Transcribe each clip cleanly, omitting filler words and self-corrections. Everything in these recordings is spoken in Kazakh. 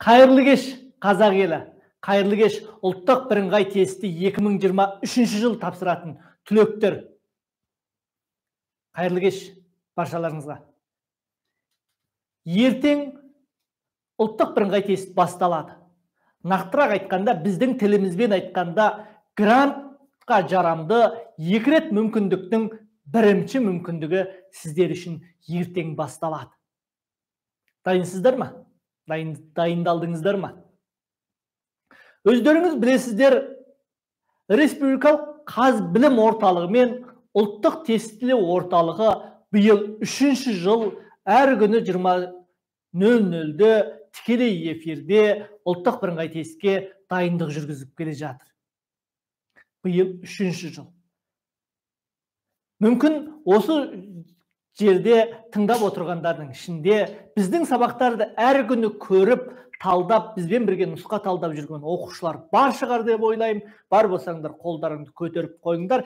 Қайырлы кеш, қазақ елі. Қайырлы кеш, ұлттық бірыңғай тестті 2023 жыл тапсыратын түлектер. Қайырлы кеш баршаларыңызға. Ертең ұлттық бірыңғай тест басталады. Нақтырақ айтқанда, біздің тілімізбен айтқанда, грантқа жарамды екі рет мүмкіндіктің бірінші мүмкіндігі сіздер үшін ертең басталады. Дайынсыздар ма? Дайындалдыңыздар ма? Өздеріңіз білесіздер, Республикалық Қазбілім орталығы мен ұлттық тестілеу орталығы биыл 3-ші жыл әр күні 20:00-де тікелей эфирде ұлттық бірыңғай тестке дайындық жүргізіп келе жатыр. Биыл 3-ші жыл. Мүмкін осы жерде тыңдап отырғандардың ішінде біздің сабақтарды әр күні көріп, талдап, бізбен бірге нұсқа талдап жүрген оқушылар бар шығар деп ойлаймын. Бар болсаңдар қолдарыңды көтеріп қойыңдар.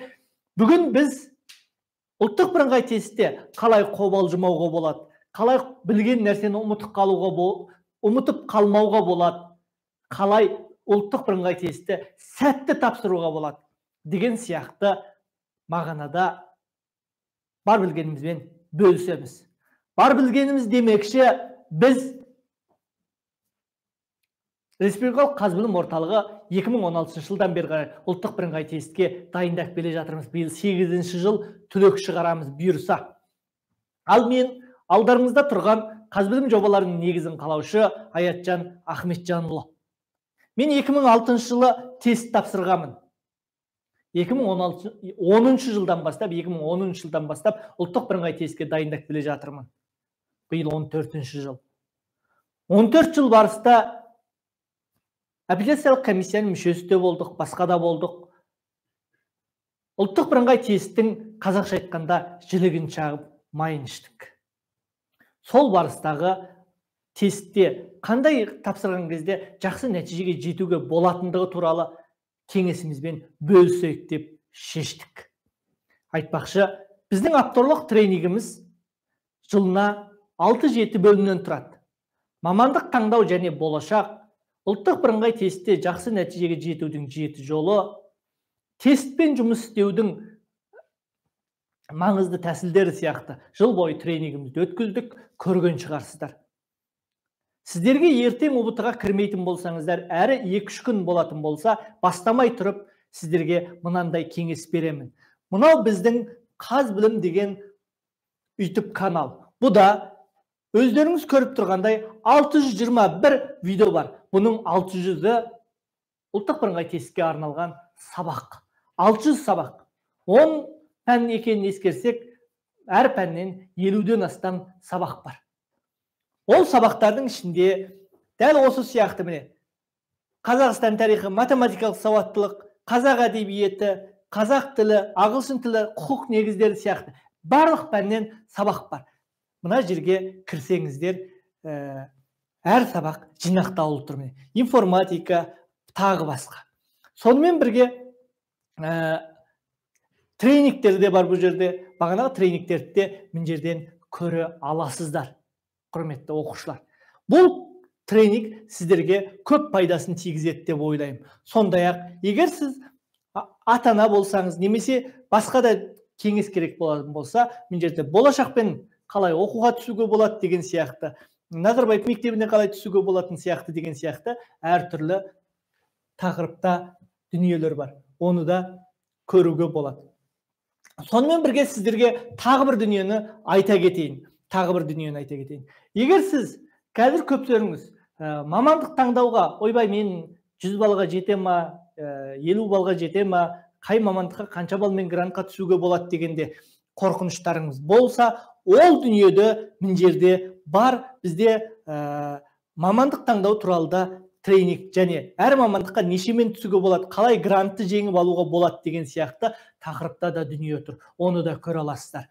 Бүгін біз ұлттық бірыңғай тестте қалай қобалжымауға болады, қалай білген нәрсені ұмытып қалмауға болады, қалай ұлттық бірыңғай тестті сәтті тапсыруға болады деген сияқты мағынада бар білгенімізбен бөлісеміз. Бар білгеніміз демекші, біз Республикалық Қазбілім орталығы 2016 жылдан бері қарай ұлттық бірыңғай тестке дайындап келе жатырмыз. Биыл 8-ші жыл түлек шығарамыз бұйырса. Ал мен алдарыңызда тұрған Қазбілім жобаларының негізін қалаушы Аятжан Ахметжанұлы. Мен 2006 жылы тест тапсырғанмын. 2010 жылдан бастап, 2010 жылдан бастап ұлттық бірыңғай тестке дайындап келе жатырмын. Биыл 14 жыл. 14 жыл барыста апелляциялық комиссияның мүшесі де болдық, басқа да болдық. Ұлттық бірыңғай тесттің қазақша айтқанда жілігін шағып, майын іштік. Сол барыстағы тестте қандай тапсырған кезде жақсы нәтижеге жетуге болатындығы туралы кеңесімізбен бөлісейік деп шештік. Айтпақшы, біздің авторлық тренингіміз жылына 6-7 бөлімнен тұрады. Мамандық таңдау және болашақ, ұлттық бірыңғай тестте жақсы нәтижеге жетудің 7 жолы, тестпен жұмыс істеудің маңызды тәсілдері сияқты жыл бойы тренингімізді өткіздік, көрген шығарсыздар. Сіздерге ертең ҰБТ-ға кірмейтін болсаңыздар, әрі 2-3 күн болатын болса, бастамай тұрып сіздерге мынандай кеңес беремін. Мынау біздің Қазбілім деген YouTube канал. Бұда өздеріңіз көріп тұрғандай 621 видео бар. Бұның 600-і ұлттық бірыңғай тестке арналған сабақ. 600 сабақ. 10 пән екенін ескерсек, әр пәннен 50-ден астам сабақ бар. Ол сабақтардың ішінде дәл осы сияқты міне Қазақстан тарихы, математикалық сауаттылық, қазақ әдебиеті, қазақ тілі, ағылшын тілі, құқық негіздері сияқты барлық пәннен сабақ бар. Мына жерге кірсеңіздер, әр сабақ жинақтаулы тұр міне. Информатика, тағы басқа. Сонымен бірге тренингтер де бар бұл жерде. Бағанағы тренингтерді де мына жерден көре аласыздар, құрметті оқушылар. Бұл тренинг сіздерге көп пайдасын тигізеді деп ойлаймын. Сондай-ақ, егер сіз ата-ана болсаңыз, немесе басқа да кеңес керек болатын болса, мына жерде болашақпен қалай оқуға түсуге болады деген сияқты, Назарбаев мектебіне қалай түсуге болатын сияқты деген сияқты әртүрлі тақырыпта дүниелер бар. Оны да көруге болады. Сонымен бірге сіздерге тағы бір дүниені айта кетейін. Тағы бір дүниені айта кетейін. Егер сіз қазір көптеріңіз мамандық таңдауға, ойбай мен 100 балға жете ма, 50 балға жете ма, қай мамандыққа қанша балмен грантқа түсуге болады дегенде қорқыныштарыңыз болса, ол дүниеде мына жерде бар. Бізде мамандық таңдау туралы да тренинг және әр мамандыққа нешемен түсуге болады, қалай грантты жеңіп алуға болады деген сияқты тақырыпта да дүние тұр. Оны да көре аласыздар.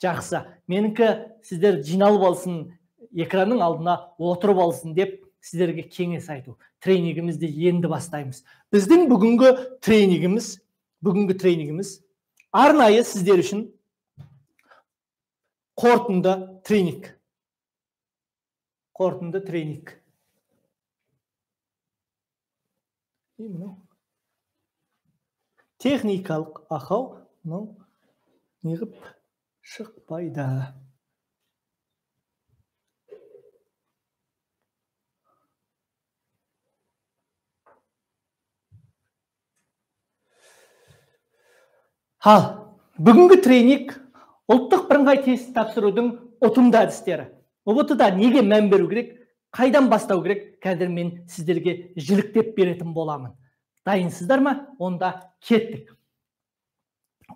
Жақсы, менікі сіздер жиналып алсын, экранның алдына отырып алсын деп сіздерге кеңес айту. Тренингімізді енді бастаймыз. Біздің бүгінгі тренингіміз арнайы сіздер үшін қорытынды тренинг. Қорытынды тренинг. Мынау техникалық ақау, мынау неғып шықпайды. Ал, бүгінгі тренинг ұлттық бірыңғай тест тапсырудың ұтымды әдістері. ҰБТ-да неге мән беру керек, қайдан бастау керек, қазір мен сіздерге жіліктеп беретін боламын. Дайынсыздар ма? Онда кеттік.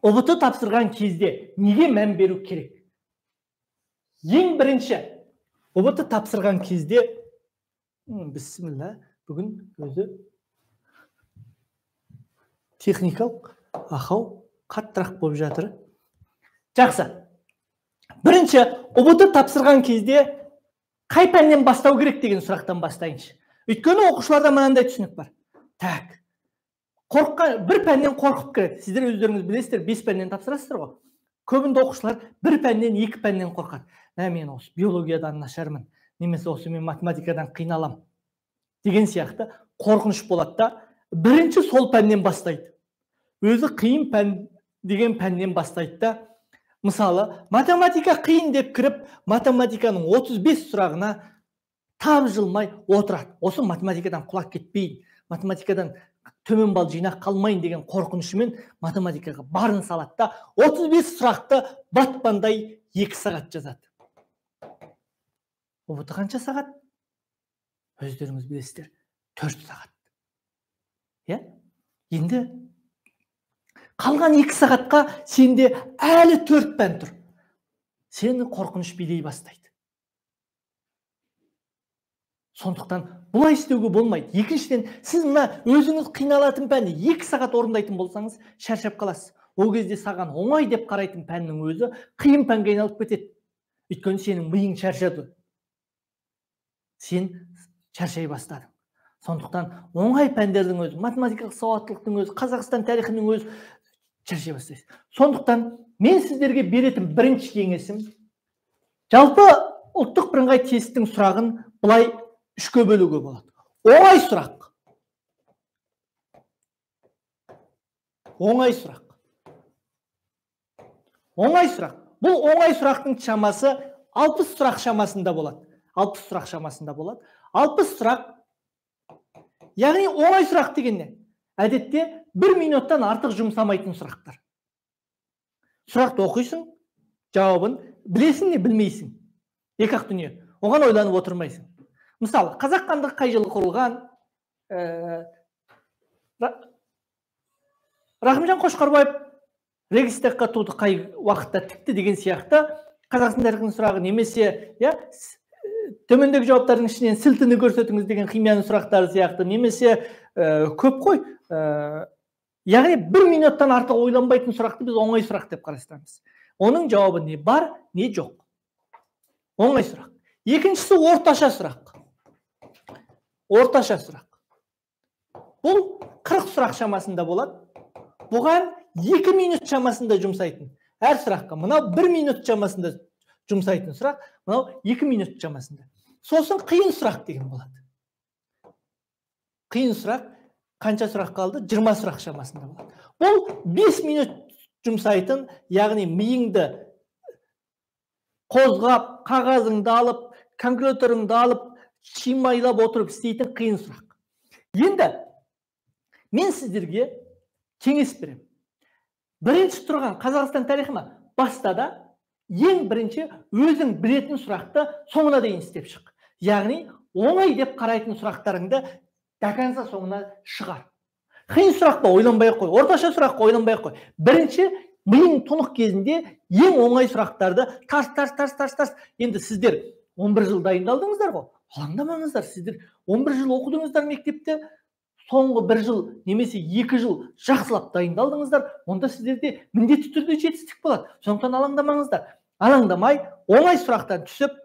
ҰБТ тапсырған кезде неге мән беру керек? Ең бірінші, ҰБТ тапсырған кезде, бісміллә, бүгін өзі техникалық ақау қаттырақ болып жатыр. Жақсы. Бірінші, ҰБТ тапсырған кезде қай пәннен бастау керек деген сұрақтан бастайыншы. Өйткені оқушыларда мынандай түсінік бар. Так. Бір пәннен қорқып кіреді. Сіздер өздеріңіз білесіздер, 5 пәннен тапсырасыздар ғой. Көбінде оқушылар бір пәннен, екі пәннен қорқады. Мен осы биологиядан нашармын, немесе осы мен математикадан қиналам деген сияқты қорқыныш болады да, бірінші сол пәннен бастайды. Өзі қиын пән деген пәннен бастайды да. Мысалы, математика қиын деп кіріп, математиканың 35 сұрағына тапжылмай отырады. Осы математикадан құлап кетпейін, математикадан төмен балл жинақ қалмайын деген қорқынышымен математикаға барын салады да, 35 сұрақты батпандай 2 сағат жазады. ҰБТ қанша сағат? Өздеріңіз білесіздер, 4 сағат. Иә? Енді қалған 2 сағатқа сенде әлі 4 пән тұр. Сені қорқыныш билей бастайды. Сондықтан бұлай істеуге болмайды. Екіншіден, сіз мына өзіңіз қиналатын пәнді 2 сағат орындайтын болсаңыз, шаршап қаласыз. Ол кезде саған оңай деп қарайтын пәннің өзі қиын пәнге айналып кетеді. Өйткені сенің миың шаршады. Сен шаршай бастадың. Сондықтан оңай пәндердің өзі, математикалық сауаттылықтың өзі, Қазақстан тарихының өзі шаршай бастайсыз. Сондықтан мен сіздерге беретін бірінші кеңесім, жалпы ұлттық бірыңғай тесттің сұрағын былай үшке бөлуге болады. Оңай сұрақ. Оңай сұрақ. Оңай сұрақ. Бұл оңай сұрақтың шамасы 60 сұрақ шамасында болады. 60 сұрақ шамасында болады. 60 сұрақ, яғни оңай сұрақ деген не? Әдетте 1 минуттан артық жұмсамайтын сұрақтар. Сұрақты оқисың, жауабын білесің не білмейсің. Екі ақ дүние. Оған ойланып отырмайсың. Мысалы, Қазақ хандығы қай жылы құрылған? Рахымжан Қошқарбаев Рейхстагқа туды қай уақытта тікті деген сияқты Қазақстан тарихының сұрағы, немесе төмендегі жауаптардың ішінен сілтіні көрсетіңіз деген химияның сұрақтары сияқты, немесе көп қой. Яғни 1 минуттан артық ойланбайтын сұрақты біз оңай сұрақ деп қарастырамыз. Оның жауабы не бар, не жоқ. Оңай сұрақ. Екіншісі орташа сұрақ. Орташа сұрақ. Бұл 40 сұрақ шамасында болады. Бұған 2 минут шамасында жұмсайтын. Әр сұраққа мынау 1 минут шамасында жұмсайтын сұрақ, мынау 2 минут шамасында. Сосын қиын сұрақ деген болады. Қиын сұрақ қанша сұрақ қалды? 20 сұрақ шамасында болады. Бұл 5 минут жұмсайтын, яғни миыңды қозғап, қағазыңды алып, компьютеріңді алып, шимайлап отырып істейтін қиын сұрақ. Енді мен сіздерге кеңес беремін. Бірінші тұрған Қазақстан тарихы ма? Баста да ең бірінші өзің білетін сұрақты соңына дейін істеп шық. Яғни оңай деп қарайтын сұрақтарыңды до конца соңына шығар. Қиын сұраққа ойланбай қой, орташа сұраққа ойланбай қой. Бірінші миың тұнық кезінде ең оңай сұрақтарды тарс тарс тарс тарс тарс. Енді сіздер 11 жыл дайындалдыңыздар ғой. Алаңдамаңыздар, сіздер 11 жыл оқыдыңыздар мектепте. Соңғы 1 жыл немесе 2 жыл жақсылап дайындалдыңыздар, онда сіздерде міндетті түрде жетістік болады. Сондықтан алаңдамаңыздар. Алаңдамай, оңай сұрақтан түсіп,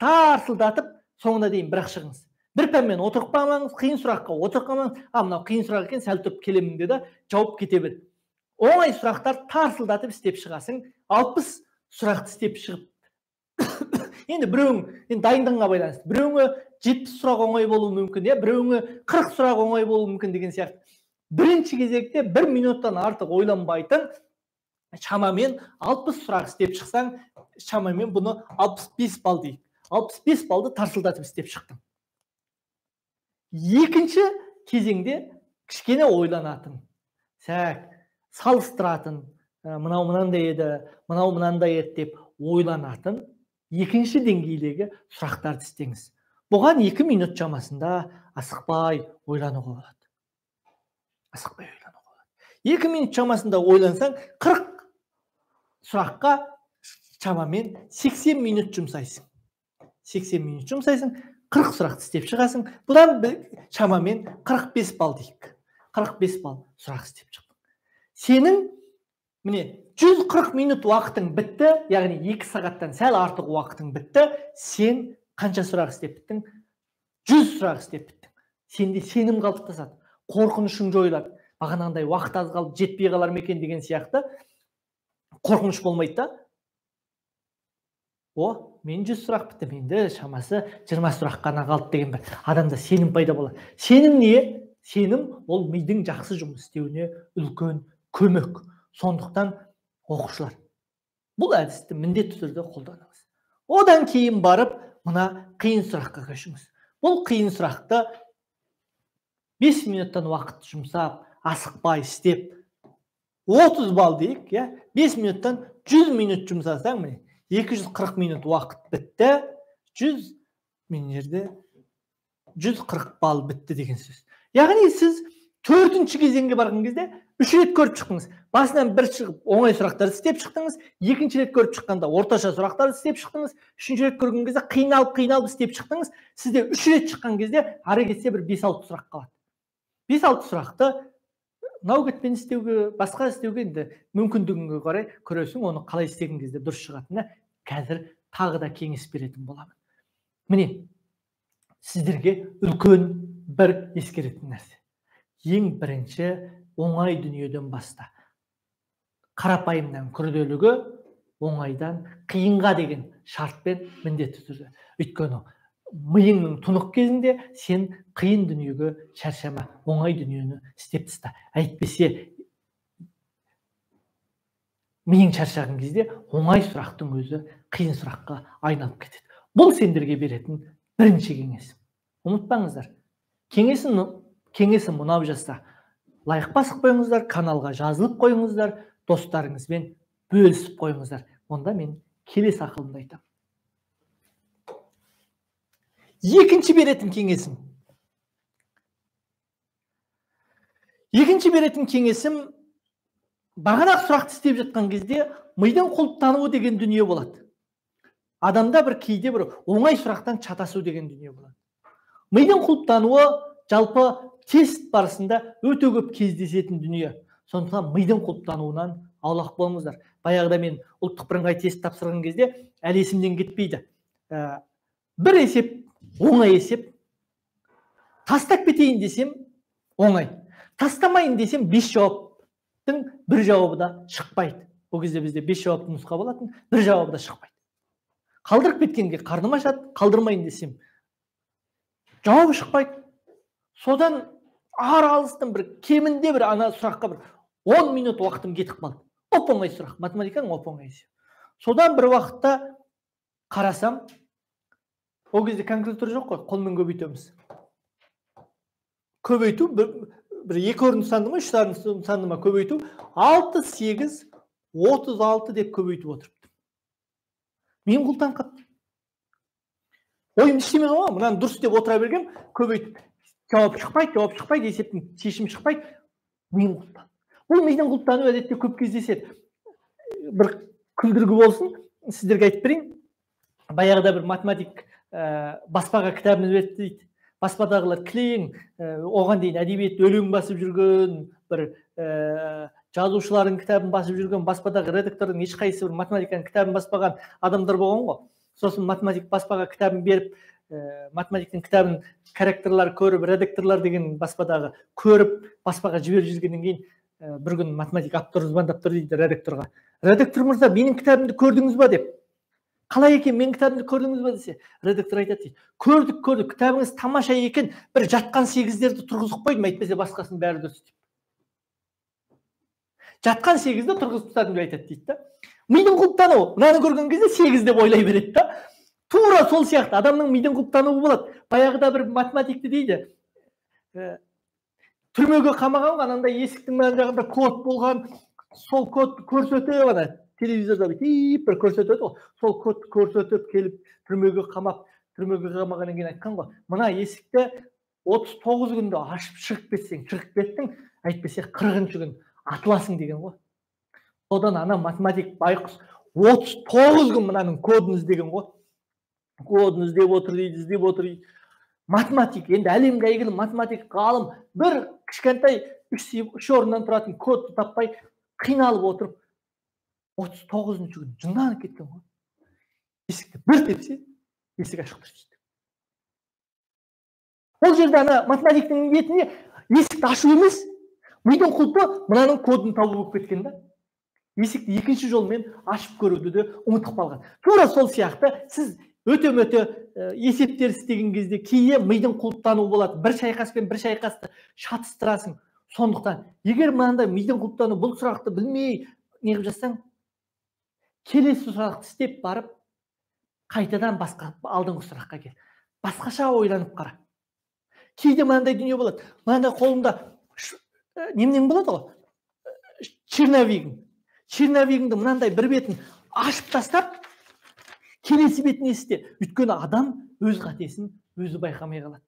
тарсылдатып, соңына дейін бірақ шығыңыз. Бір пәнмен отырып қалмаңыз, қиын сұраққа отырып қалмаңыз. А, мынау қиын сұрақ екен, сәл тұрып келемін деді, жауып кете бер. Оңай сұрақтар тарсылдатып істеп шығасың. 60 сұрақты істеп шығып. Енді біреуің, енді дайындығыңа байланысты. Біреуіңе 70 сұрақ оңай болуы мүмкін, иә, біреуіңе 40 сұрақ оңай болуы мүмкін деген сияқты. Бірінші кезекте 1 минуттан артық ойланбайтын шамамен 60 сұрақ істеп шықсаң, шамамен бұны 65 балл дейік. 65 баллды тарсылдатып істеп шықтың. Екінші кезеңде кішкене ойланатын, сәк, салыстыратын, мынау мынандай еді, мынау мынандай еді деп ойланатын екінші деңгейдегі сұрақтарды істеңіз. Бұған 2 минут шамасында асықпай ойлануға болады. Асықпай ойлануға болады. 2 минут шамасында ойлансаң, 40 сұраққа шамамен 80 минут жұмсайсың. 80 минут жұмсайсың, 40 сұрақты істеп шығасың. Бұдан шамамен 45 балл дейік. 45 балл сұрақ істеп шықтың. Сенің міне 140 минут уақытың бітті, яғни 2 сағаттан сәл артық уақытың бітті. Сен қанша сұрақ істеп біттің? 100 сұрақ істеп біттің. Сенде сенім қалыптасады, қорқынышың жойылады. Бағанағындай уақыт аз қалып жетпей қалар ма екен деген сияқты қорқыныш болмайды да. О, мен 100 сұрақ біттім, енді шамасы 20 сұрақ қана қалды деген бір адамда сенім пайда болады. Сенім не? Сенім ол мидың жақсы жұмыс істеуіне үлкен көмек. Сондықтан оқушылар, бұл әдісті міндетті түрде қолданыңыз. Одан кейін барып мына қиын сұраққа көшіңіз. Бұл қиын сұрақты 5 минуттан уақыт жұмсап, асықпай істеп, 30 балл дейік, иә, 5 минуттан 100 минут жұмсасаң, міне 240 минут уақыт бітті, 100 мен жерде 140 балл бітті деген сөз. Яғни сіз төртінші кезеңге барған кезде 3 рет көріп шықтыңыз. Басынан бір шығып оңай сұрақтарды істеп шықтыңыз, екінші рет көріп шыққанда орташа сұрақтарды істеп шықтыңыз, үшінші рет көрген кезде қиналып істеп шықтыңыз. Сізде 3 рет шыққан кезде ары кетсе бір 5-6 сұрақ қалады. 5-6 сұрақты наугетпен істеуге, басқа істеуге енді мүмкіндігіңе қарай көресің, оны қалай істеген кезде дұрыс шығатынына қазір тағы да кеңес беретін боламын. Міне, сіздерге үлкен бір ескеретін нәрсе. Ең бірінші оңай дүниеден баста. Қарапайымнан күрделігі, оңайдан қиынға деген шартпен міндетті түрде. Өйткені миыңның тұнық кезінде сен қиын дүниеге шаршама, оңай дүниені істеп таста. Әйтпесе миың шаршаған кезде оңай сұрақтың өзі қиын сұраққа айналып кетеді. Бұл сендерге беретін бірінші кеңесім. Ұмытпаңыздар. Кеңесім ұнап жатса, лайк басып қойыңыздар, каналға жазылып қойыңыздар, достарыңызбен бөлісіп қойыңыздар. Онда мен келесі ақылымды айтамын. Екінші беретін кеңесім. Екінші беретін кеңесім, бағанағы сұрақты істеп жатқан кезде мидың құлыптануы деген дүние болады. Адамда бір кейде бір оңай сұрақтан шатасу деген дүние болады. Мидың құлыптануы жалпы тест барысында өте көп кездесетін дүние. Сондықтан мидың құлыптануынан аулақ болыңыздар. Баяғыда мен ұлттық бірыңғай тест тапсырған кезде әлі есімнен кетпейді. Бір есеп, оңай есеп. Тастап кетейін десем, оңай. Тастамайын десем, 5 жауаптың бір жауабы да шықпайды. Ол кезде бізде 5 жауапты нұсқа болатын, бір жауабы да шықпайды. Қалдырып кеткенге қарным ашады, қалдырмайын десем, жауабы шықпайды. Содан ар алыстың бір кемінде бір ана сұраққа бір 10 минут уақытым кетіп қалды. Оп-оңай сұрақ, математиканың оп-оңай есебі. Содан бір уақытта қарасам, ол кезде компьютер жоқ қой, қолмен көбейтеміз. Көбейту бір 2 орын санды ма, 3 орын санды ма көбейту 6, 8, 36 деп көбейтіп отырыпты. Мен құлтанып қалдым. Ойым ештеме қалмаған, мынаны дұрыс деп отыра бергем, көбейтіп жауап шықпайды, жауап шықпайды, есептің шешімі шықпайды. Миым құлыптанды. Бұл мидың құлыптануы әдетте көп кездеседі. Бір күлдіргі болсын, сіздерге айтып берейін. Баяғыда бір математик баспаға кітабын берді дейді. Баспадағылар кілең, оған дейін әдебиет өлең басып жүрген, бір жазушылардың кітабын басып жүрген, баспадағы редактордың ешқайсысы бір математиканың кітабын баспаған адамдар болған ғой. Сосын математик баспаға кітабын беріп, математиктің кітабын корректорлар көріп, редакторлар деген баспадағы көріп, баспаға жіберіп жүргеннен кейін бір күн математик алып тұр, звондап тұр дейді редакторға. Редактор мырза, менің кітабымды көрдіңіз ба деп. Қалай екен, менің кітабымды көрдіңіз ба десе, редактор айтады дейді. Көрдік, көрдік, кітабыңыз тамаша екен, бір жатқан сегіздерді тұрғызып қойдым, әйтпесе басқасының бәрі дұрыс деп. Жатқан сегізді тұрғызып тастадым деп айтады дейді да. Мидың құлыптануы, мынаны көрген кезде сегіз деп ойлай береді да. Тура сол сияқты адамның мидың құлыптануы болады. Баяғыда бір математикті дейді, түрмеге қамаған, анандай есіктің мына жағында код болған, сол кодты көрсетіп, ана телевизорда бүйтіп бір көрсетеді ғой, сол кодты көрсетіп келіп түрмеге қамап, түрмеге қамағаннан кейін айтқан ғой, мына есікті 39 күнде ашып шығып кетсең, шығып кеттің, әйтпесе 40-шы күн атыласың деген ғой. Содан ана математик байқұс 39 күн мынаның кодын іздеген ғой. Кодын іздеп отыр дейді, іздеп отыр дейді. Математик, енді әлемге әйгілі математик ғалым бір кішкентай үш орыннан тұратын кодты таппай қиналып отырып 39-шы күн жынданып кеткен ғой. Есікті бір тепсе, есік ашық тұр дейді. Ол жерде ана математиктің ниетіне есікті ашу емес, мидың құлпы мынаның кодын табу болып кеткен да. Есікті екінші жолмен ашып көруді де ұмытып қалған. Тура сол сияқты сіз өте-мөте есептер істеген кезде кейде мидың құлыптануы болады. Бір шайқаспен бір шайқасты шатыстырасың. Сондықтан егер мынандай мидың құлыптануы бұл сұрақты білмей неғып жатсаң, келесі сұрақты істеп барып қайтадан басқа алдыңғы сұраққа кел. Басқаша ойланып қара. Кейде мынандай дүние болады. Мынандай қолыңда неменең болады ғой? Черновигің. Черновигіңді мынандай бір бетін ашып тастап, келесі бетін есте. Өйткені адам өз қатесін өзі байқамай қалады.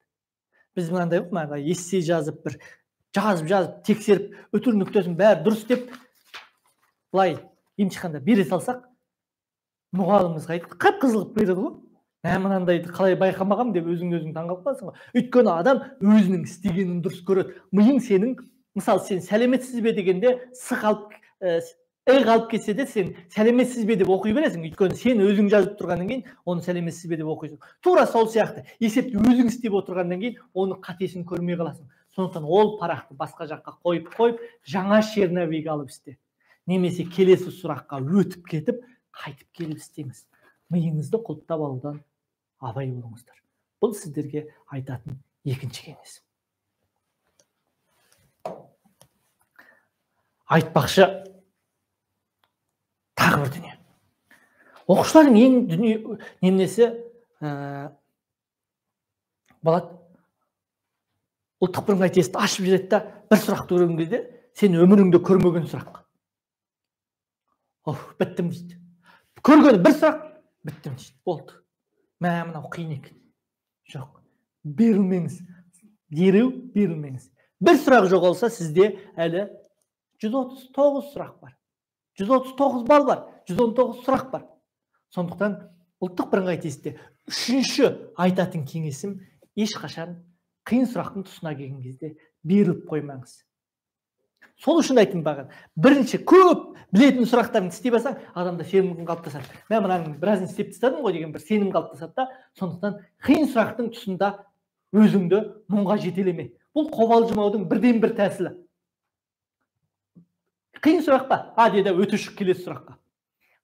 Біз мынандай мынандай эссе жазып, бір жазып тексеріп, үтір нүктесін бәрі дұрыс деп былай емтиханда бере салсақ, мұғаліміміз айтады, қып-қызыл қылып береді ғой. Мә, мынандайды қалай байқамағам деп өзің өзің таңғалып қаласың ғой. Өйткені адам өзінің істегенін дұрыс көреді. Миың сенің, мысалы, сен сәлеметсіз бе дегенде сы қалып, қалып кетсе де сен сәлеметсіз бе деп оқи бересің. Өйткені сен өзің жазып тұрғаннан кейін оны сәлеметсіз бе деп оқисың. Тура сол сияқты есепті өзің істеп отырғаннан кейін оны қатесін көрмей қаласың. Сондықтан ол парақты басқа жаққа қойып, жаңа черновик алып істе. Немесе келесі сұраққа өтіп кетіп, қайтып келіп істеңіз. Миыңызды құлыптап алудан абай болыңыздар. Бұл сіздерге айтатын екінші кеңес. Айтпақшы, тағы бір дүние. Оқушылардың ең дүние неменесі болады. Ұлттық бірыңғай тестті ашып жібереді да, бір сұрақты көрген кезде сен өміріңде көрмеген сұрақ. Оф, біттім дейді. Көрген бір сұрақ, біттім дейді. Болды. Мә, мынау қиын екен. Жоқ, берілмеңіз. Дереу берілмеңіз. Бір сұрақ жоғалса, сізде әлі 139 сұрақ бар. 139 балл бар, 119 сұрақ бар. Сондықтан ұлттық бірыңғай тестте үшінші айтатын кеңесім, ешқашан қиын сұрақтың тұсына келген кезде беріліп қоймаңыз. Сол үшін айттым бағана. Бірінші, көп білетін сұрақтарын істей басаң, адамда сенім қалыптасады. Мен мынаның біразын істеп тастадым ғой деген бір сенім қалыптасады да. Сондықтан қиын сұрақтың тұсында өзіңді мұңға жетелеме. Бұл қобалжымаудың бірден бір тәсілі. Қиын сұрақ па? А деді, өте шық келесі сұраққа.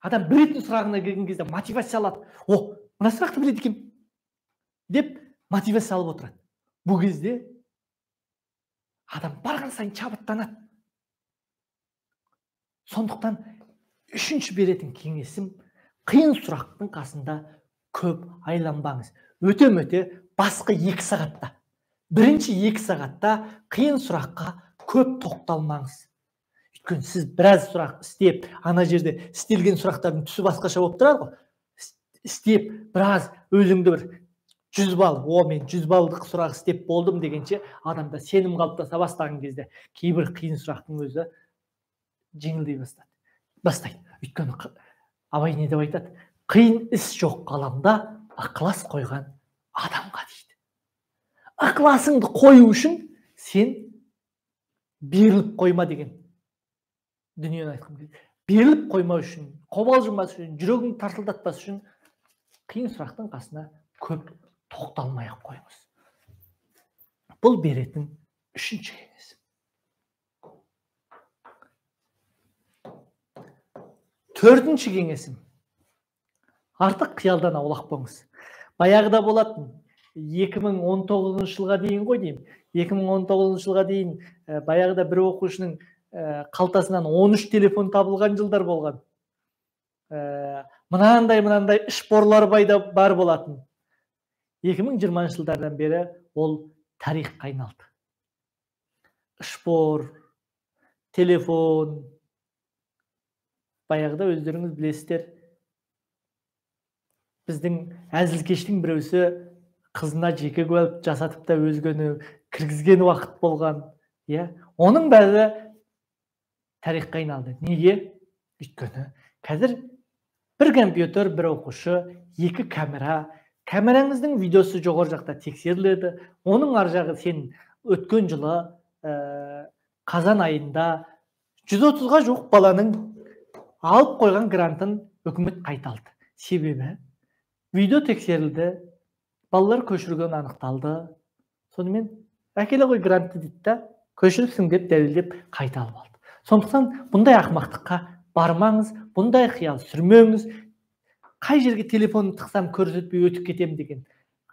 Адам білетін сұрағына келген кезде мотивация алады. О, мына сұрақты біледі екен деп мотивация алып отырады. Бұл кезде адам барған сайын шабыттанады. Сондықтан үшінші беретін кеңесім, қиын сұрақтың қасында көп айланбаңыз. Өте-мөте басқы 2 сағатта, бірінші 2 сағатта қиын сұраққа көп тоқталмаңыз. Өйткені сіз біраз сұрақ істеп, ана жерде істелген сұрақтардың түсі басқаша болып тұрады ғой. Істеп, біраз өзіңді бір 100 балл, о мен 100 баллдық сұрақ істеп болдым дегенше, адамда сенім қалыптаса бастаған кезде кейбір қиын сұрақтың өзі жеңілдей бастайды. Өйткені Абай не деп айтады? Қиын іс жоқ ғаламда ықылас қойған адамға дейді. Ықыласыңды қою үшін сен беріліп қойма деген дүниені айтқым келеді. Беріліп қоймау үшін, қобалжымас үшін, жүрегіңді тарсылдатпас үшін қиын сұрақтың қасына көп тоқталмай ақ қойыңыз. Бұл беретін үшінші кеңес. Төртінші кеңесім. Артық қиялдан аулақ болыңыз. Баяғыда болатын 2019 жылға дейін ғой деймін. 2019 жылға дейін баяғыда бір оқушының қалтасынан 13 телефон табылған жылдар болған. Мынандай шпорлар бар болатын. 2020 жылдардан бері ол тарихқа айналды. Шпор, телефон, баяғыда өздеріңіз білесіздер, біздің әзілкештің біреусі қызына жеке куәлік жасатып та өзгені кіргізген уақыт болған. Иә? Оның бәрі тарихқа айналды. Неге? Өйткені қазір бір компьютер, бір оқушы, екі камера. Камераңыздың видеосы жоғары жақта тексеріледі. Оның ар жағы сен өткен жылы қазан айында 130-ға жуық баланың алып қойған грантын үкімет қайта алды. Себебі видео тексерілді, балалар көшірген анықталды. Сонымен әкеле қой грантты дейді да, көшіріпсің деп дәлелдеп қайта алып алды. Сондықтан бұндай ақымақтыққа бармаңыз, бұндай қиял сүрмеңіз. Қай жерге телефонын тықсам көрсетпей өтіп кетем деген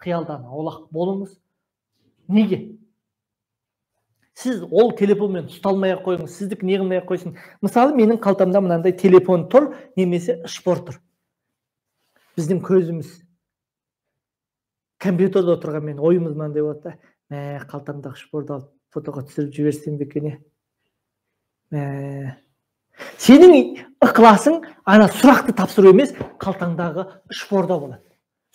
қиялдан аулақ болыңыз. Неге? Сіз ол телефонмен ұсталмай ақ қойыңыз, сіздікі не қылмай ақ қойсын. Мысалы, менің қалтамда мынандай телефон тұр, немесе шпор тұр. Біздің көзіміз компьютерде отырғанмен ойымыз мынандай болады да, мә, қалтамдағы шпорды алып фотоға түсіріп жіберсем бе екен, мә. Сенің ықыласың ана сұрақты тапсыру емес, қалтаңдағы шпорда болады.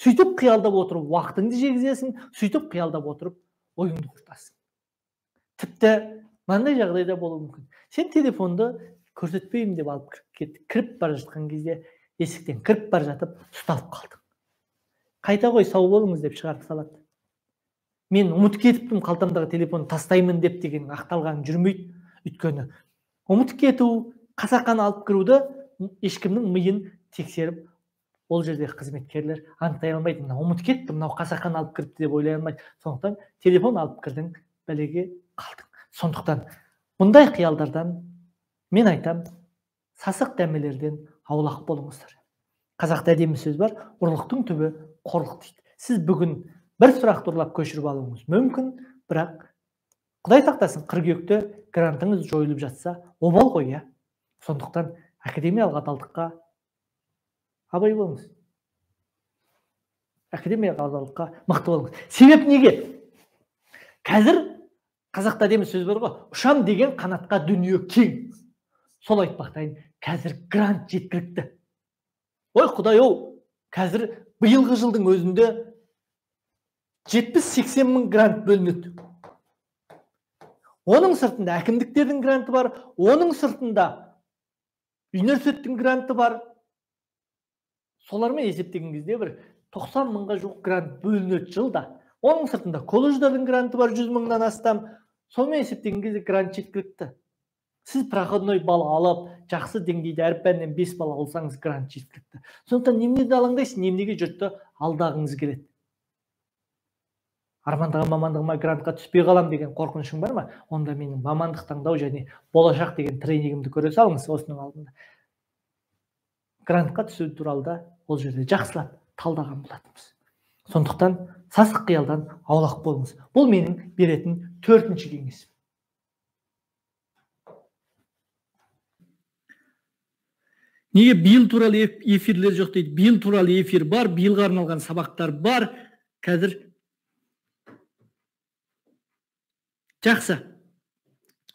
Сөйтіп қиялдап отырып уақытыңды жегізесің, сөйтіп қиялдап отырып ойыңды құртасың. Тіпті мынандай жағдайда болуы мүмкін. Сен телефонды көрсетпеймін деп алып кіріп бара жатқан кезде есіктен кіріп бара жатып ұсталып қалдың. Қайта қой, сау болыңыз деп шығарып салады. Мен ұмытып кетіппін, қалтамдағы телефонды тастаймын деп деген ақталған жүрмейді. Өйткені ұмытып кету, қасақаны алып кіруді ешкімнің миын тексеріп, ол жердегі қызметкерлер анықтай алмайды. Мынау ұмытып кетті, мынау қасақаны алып кіріпті деп ойлай алмайды. Сондықтан телефон алып кірдің, бәлеге қалдың. Сондықтан бұндай қиялдардан мен айтам, сасық дәмелерден аулақ болыңыздар. Қазақта әдемі сөз бар, ұрлықтың түбі қорлық дейді. Сіз бүгін бір сұрақты ұрлап көшіріп алуыңыз мүмкін, бірақ Құдай сақтасын, қыркүйекте грантыңыз жойылып жатса, обал ғой, иә. Сондықтан академиялық адалдыққа абай болыңыз. Академиялық адалдыққа мықты болыңыз. Себеп неге? Қазір қазақта әдемі сөз бар ғой, ұшам деген қанатқа дүние кең. Сол айтпақтайын, қазір грант жеткілікті. Ой, Құдай-ау, қазір биылғы жылдың өзінде 70-80 мың грант бөлінеді. Оның сыртында әкімдіктердің гранты бар, оның сыртында университеттің гранты бар. Солармен есептеген кезде бір 90 мыңға жуық грант бөлінеді жылда. Оның сыртында колледждердің гранты бар 100 мыңнан астам. Сонымен есептеген кезде грант жеткілікті. Сіз проходной балл алып, жақсы деңгейде әр пәннен 5 балл алсаңыз грант жеткілікті. Сондықтан неменеге алаңдайсыз, неменеге жұртты алдағыңыз келеді? Армандаған мамандығыма грантқа түспей қалам деген қорқынышың бар ма? Онда менің мамандық таңдау және болашақ деген тренингімді көре салыңыз осының алдында. Грантқа түсу туралы да ол жерде жақсылап талдаған болатынбыз. Сондықтан сасық қиялдан аулақ болыңыз. Бұл менің беретін төртінші кеңесім. Неге биыл туралы эфирлер жоқ дейді? Биыл туралы эфир бар, биылға арналған сабақтар бар. Қазір жақсы.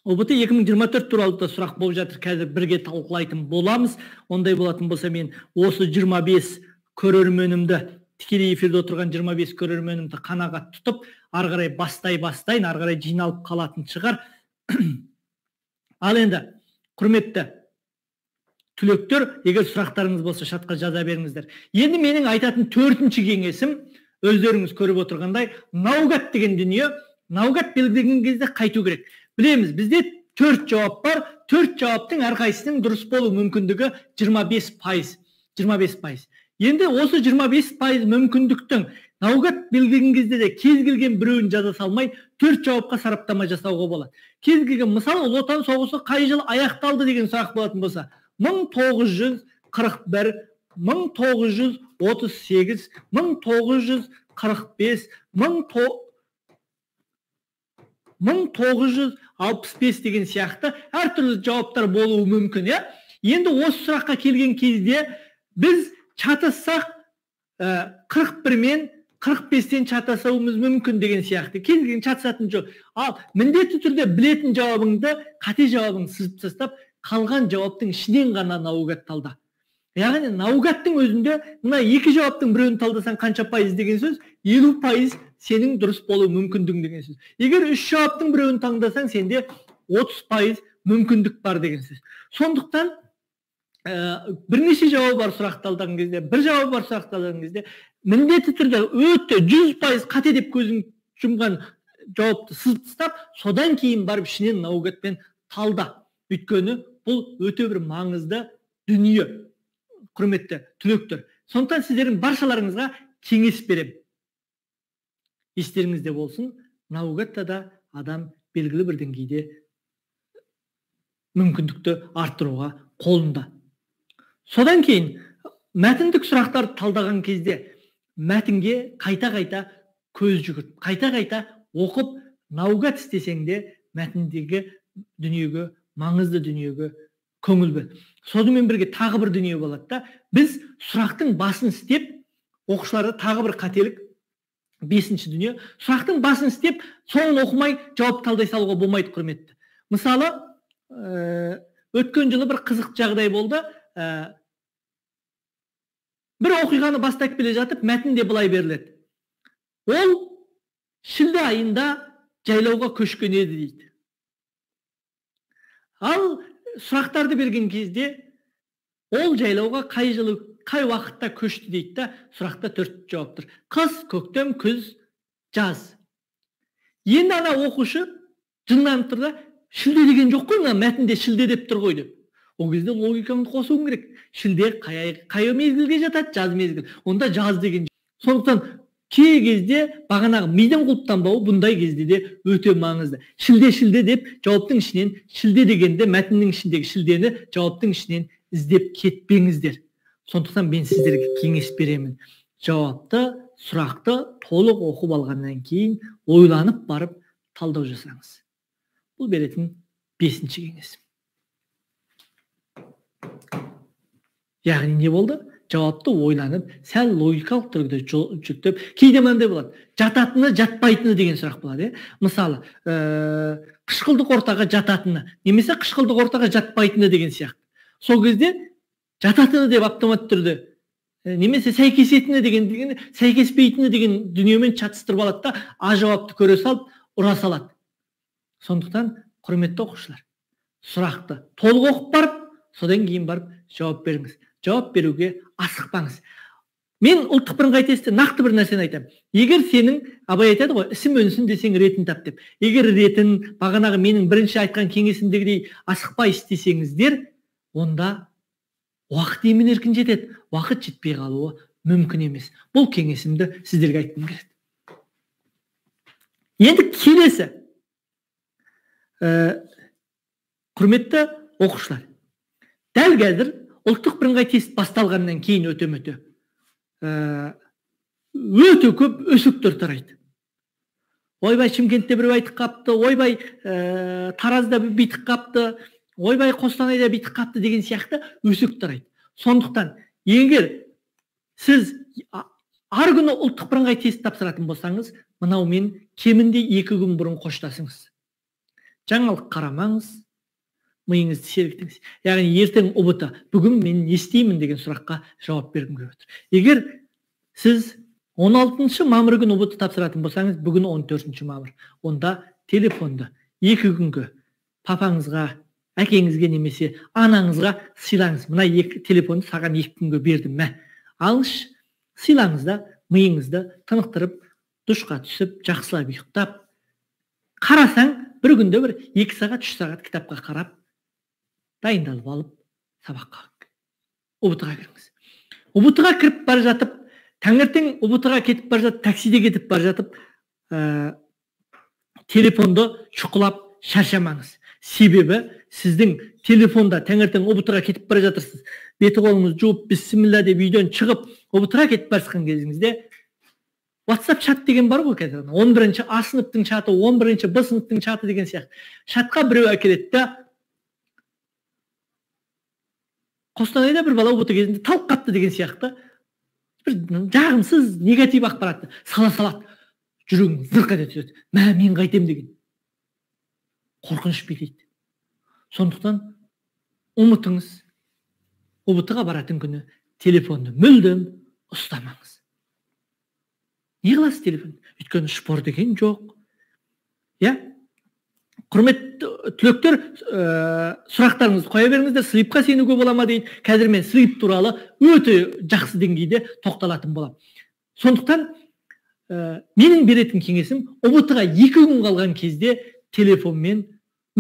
ҰБТ 2024 туралы да сұрақ болып жатыр. Қазір бірге талқылайтын боламыз. Ондай болатын болса, мен осы 25 көрерменімді, тікелей эфирде отырған 25 көрерменімді қанағат тұтып, ары қарай бастай-бастайын, ары қарай жиналып қалатын шығар. Ал енді, құрметті түлектер, егер сұрақтарыңыз болса, чатқа жаза беріңіздер. Енді менің айтатын төртінші кеңесім, өздеріңіз көріп отырғандай, наугад деген дүние. Наугад белгілеген кезде қайту керек. Білеміз, бізде 4 жауап бар. 4 жауаптың әрқайсысының дұрыс болу мүмкіндігі 25%. 25%. Енді осы 25% мүмкіндіктің наугад белгілеген кезде де кез келген біреуін жаза салмай 4 жауапқа сараптама жасауға болады. Кез келген, мысалы, Ұлы Отан соғысы қай жыл аяқталды деген сұрақ болатын болса, 1941, 1938, 1945, 1965 деген сияқты әртүрлі жауаптар болуы мүмкін, иә? Енді осы сұраққа келген кезде біз шатассақ 41 мен 45-тен шатасуымыз мүмкін деген сияқты. Кез келген шатасатын жоқ. Ал міндетті түрде білетін жауабыңды, қате жауабыңды сызып тастап, қалған жауаптың ішінен ғана наугад талда. Яғни наугадтың өзінде мына екі жауаптың біреуін талдасаң қанша пайыз деген сөз, 50% сенің дұрыс болу мүмкіндігің деген сөз. Егер үш жауаптың біреуін таңдасаң, сенде 30% мүмкіндік бар деген сөз. Сондықтан бірнеше жауабы бар сұрақ талдаған кезде, бір жауабы бар сұрақ талдаған кезде міндетті түрде өте 100% қате деп көзің жұмған жауапты сызып тастап, содан кейін барып ішінен наугадпен талда. Өйткені бұл өте бір маңызды дүние, құрметті түлектер. Сондықтан сіздердің баршаларыңызға кеңес беремін. Естеріңізде болсын, наугадта да адам белгілі бір деңгейде мүмкіндікті арттыруға қолында. Содан кейін мәтіндік сұрақтарды талдаған кезде мәтінге қайта-қайта көз жүгірт, қайта-қайта оқып, наугад істесең де мәтіндегі дүниеге, маңызды дүниеге көңіл бөл. Сонымен бірге тағы бір дүние болады да, біз сұрақтың басын істеп, оқушыларда тағы бір қателік, бесінші дүние, сұрақтың басын істеп, соңын оқымай жауап талдай салуға болмайды, құрметті. Мысалы, өткен жылы бір қызық жағдай болды. Бір оқиғаны бастап келе жатып, мәтінде былай беріледі. Ол шілде айында жайлауға көшкен еді дейді. Ал сұрақтарды берген кезде ол жайлауға қай жылы, қай уақытта көшті дейді да, сұрақта төрт жауап тұр. Қыс, көктем, күз, жаз. Енді ана оқушы жынданып тұр да, шілде деген жоқ қой, мына мәтінде шілде деп тұр ғой деп. Ол кезде логикаңды қосуың керек. Шілде қай мезгілге жатады? Жаз мезгіл. Онда жаз деген. Сондықтан кей кезде бағанағы мидың құлыптанбауы бұндай кезде де өте маңызды. Шілде, шілде деп жауаптың ішінен шілде дегенде мәтіннің ішіндегі шілдені жауаптың ішінен іздеп кетпеңіздер. Сондықтан мен сіздерге кеңес беремін. Жауапты, сұрақты толық оқып алғаннан кейін ойланып барып талдау жасаңыз. Бұл беретін бесінші кеңесім. Яғни не болды? Жауапты ойланып, сәл логикалық түрде жүктеп, кейде мынандай болады. Жататыны, жатпайтыны деген сұрақ болады. Мысалы, қышқылдық ортаға жататыны, немесе қышқылдық ортаға жатпайтыны деген сияқты. Сол кезде жататыны деп автомат түрде, немесе сәйкесетіні деген, сәйкеспейтіні деген дүниемен шатыстырып алады да, а жауапты көре салып, ұра салады. Сондықтан, құрметті оқушылар, сұрақты толық оқып барып, содан кейін барып жауап беріңіз. Жауап беруге асықпаңыз. Мен ұлттық бірыңғай тестте нақты бір нәрсені айтамын. Егер сенің, Абай айтады ғой, ісім өнсін десең ретін тап деп. Егер ретін, бағанағы менің бірінші айтқан кеңесімдегідей асықпай істесеңіздер, онда уақыт емен еркін жетеді. Уақыт жетпей қалуы мүмкін емес. Бұл кеңесімді сіздерге айтқым келеді. Енді келесі. Құрметті оқушылар, дәл қазір ұлттық бірыңғай тест басталғаннан кейін өте өте көп өсектер тарайды. Ойбай, Шымкентте біреу айтып қапты, ойбай, Таразда бүйтіп қапты, ойбай, Қостанайда бүйтіп қапты деген сияқты өсек тарайды. Сондықтан егер сіз әр күні ұлттық бірыңғай тест тапсыратын болсаңыз, мынаумен кемінде 2 күн бұрын қоштасыңыз. Жаңалық қарамаңыз, миыңызды сергітіңіз. Яғни ертең ҰБТ, бүгін мен не істеймін деген сұраққа жауап бергім келіп отыр. Егер сіз 16 мамыр күні ҰБТ тапсыратын болсаңыз, бүгін 14 мамыр. Онда телефонды 2 күнгі папаңызға, әкеңізге немесе анаңызға сыйлаңыз. Мына телефонды саған 2 күнге бердім, мә. Алыңызшы, сыйлаңыз да, миыңызды тынықтырып, душқа түсіп, жақсылап ұйықтап, қарасаң, бір күнде бір 2 сағат, 3 сағат кітапқа қарап, дайындалып алып, сабаққа, ҰБТ-ға кіріңіз. ҰБТ-ға кіріп бара жатып, таңертең ҰБТ-ға кетіп бара жатып, таксиде кетіп бара жатып, телефонды шұқылап шаршамаңыз. Себебі сіздің телефонда таңертең ҰБТ-ға кетіп бара жатырсыз. Беті қолыңызды жуып, бісміллә деп үйден шығып, ҰБТ-ға кетіп бара жатқан кезіңізде WhatsApp чат деген бар ғой қазір. 11-ші А сыныптың чаты, 11-ші Б сыныптың чаты деген сияқты. Чатқа біреу әкеледі да, Қостанайда бір бала ҰБТ кезінде талып қапты деген сияқты бір жағымсыз негатив ақпаратты сала салады. Жүрегің зырқ ете түседі. Мә, мен қайтем деген. Қорқыныш билейді. Сондықтан ұмытыңыз, ҰБТ-ға баратын күні телефонды мүлдем ұстамаңыз. Не қыласыз телефон? Өйткені шпор деген жоқ. Иә? Құрметті түлектер, сұрақтарыңызды қоя беріңіздер. Слипқа сенуге бола ма дейді. Қазір мен слип туралы өте жақсы деңгейде тоқталатын боламын. Сондықтан менің беретін кеңесім, ҰБТ-ға 2 күн қалған кезде телефонмен